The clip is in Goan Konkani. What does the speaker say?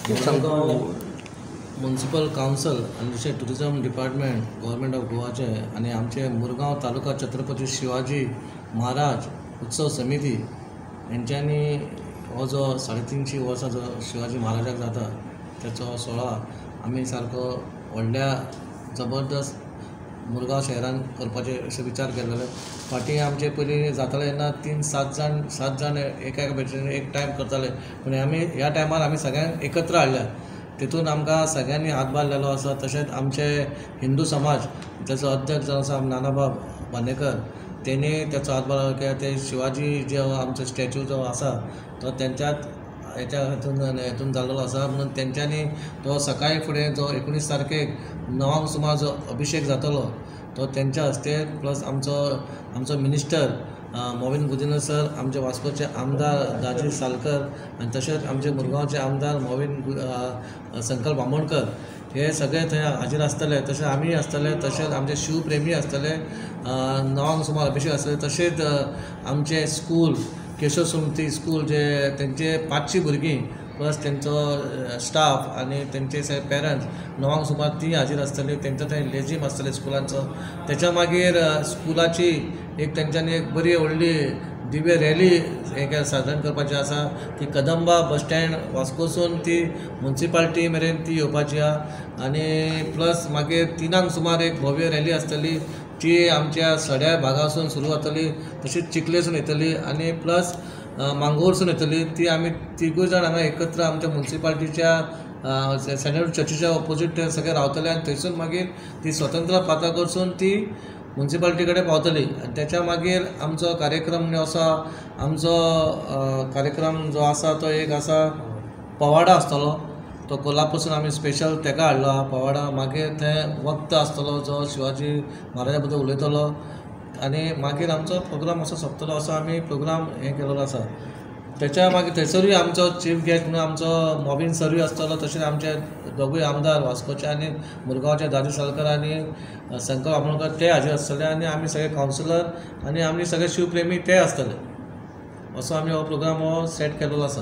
मुरगांव म्युनिसिपल कावन्सिल आनी तशें टुरिजम डिपार्टमेंट गव्हर्मेंट ऑफ गोवाचे आनी आमचे मुरगांव तालुका छत्रपती शिवाजी महाराज उत्सव समिती हेंच्यांनी हो जो 350 वर्सां जो शिवाजी महाराजाक जाता तेचो सोळा आमी सारको व्हडल्या जबरदस्त मुरगांव शहरान करपाचे अशे विचार केलेले. फाटीं आमचे पयलीं जाताले तेन्ना 3-7 जाण एका भशेन एक टायम करताले, पूण आमी ह्या टायमार आमी सगळ्यांक एकत्र हाडल्या. तितून आमकां सगळ्यांनी हातभार लायलो आसा. तशेंच आमचे हिंदू समाज तेचो अध्यक्ष जावन आसा नानाबाब बांदेकर, तेणी तेचो हातभार लायलो. कित्याक ते शिवाजी जो आमचो स्टॅच्यू जो आसा तो तेंच्याच हेच्या हेतून जाल्लो आसा, म्हणून तेंच्यांनी तो सकाळी फुडें जो 19 तारखेक 9 सुमार जो अभिशेक जातलो तो तेंच्या हस्ते, प्लस आमचो मिनिस्टर मॉविन गुदिन्हो सर, आमचे वास्कोचे आमदार दाजी सालकर आनी तशेंच आमचे मुरगांवचे आमदार मॉविन संकल्प आमोणकर हे सगळे थंय हाजीर आसतले. तशेंच आमी आसतले, तशेंच आमचे शिवप्रेमी आसतले. 9 सुमार अभिशेक आसतले. तशेंच आमचे स्कूल केशव सुमती स्कूल जे तेंचे 500 भुरगीं प्लस तेंचो स्टाफ आनी तेंचे सगळे पेरंट्स 9 सुमार ती हाजीर आसतली. तेंचो थंय लेजीम आसतले स्कुलांचो. तेच्या मागीर स्कुलाची एक तेंच्यांनी एक बरी व्हडली दिव्य रॅली हें सादर करपाची आसा. ती कदंबा बस स्टँड वास्कोसून ती म्युनिसिपालिटी मेरेन ती येवपाची आहा. आनी प्लस मागीर 3 सुमार एक भव्य रॅली आसतली, ती आमच्या सड्या भागासून सुरू जातली, तशीच चिखलेसून येतली आनी प्लस मांगोरसून येतली. ती आमी तिगूय जाण हांगा एकत्र आमच्या म्युनिसिपालिटीच्या सेंट चर्चीच्या ऑपोजीट सगळे रावतले आनी थंयसून मागीर ती स्वतंत्र पाता करसून ती म्युनिसिपालिटी कडेन पावतली. आनी तेच्या मागीर आमचो कार्यक्रम जो आसा, आमचो कार्यक्रम जो आसा तो एक आसा पवाडा आसतलो. तो कोल्हापूरसून आमी स्पेशल तेका हाडलो आहा पवाडा. मागीर थंय वक्त आसतलो जो शिवाजी महाराजा बद्दल उलयतलो आनी मागीर आमचो प्रोग्राम असो सोंपतलो. असो आमी प्रोग्राम हें केलेलो आसा. तेच्या मागीर थंयसरूय आमचो चीफ गेस्ट म्हणून आमचो मॉविन सरूय आसतलो. तशेंच आमचे दोगूय आमदार वास्कोचे आनी मुरगांवचे दाजी सालकर आनी संकल्प आमोणकर ते हाजीर आसतले आनी आमी सगळे कावन्सिलर आनी आमी सगळे शिवप्रेमी ते आसतले. असो आमी हो प्रोग्राम हो सेट केलेलो आसा.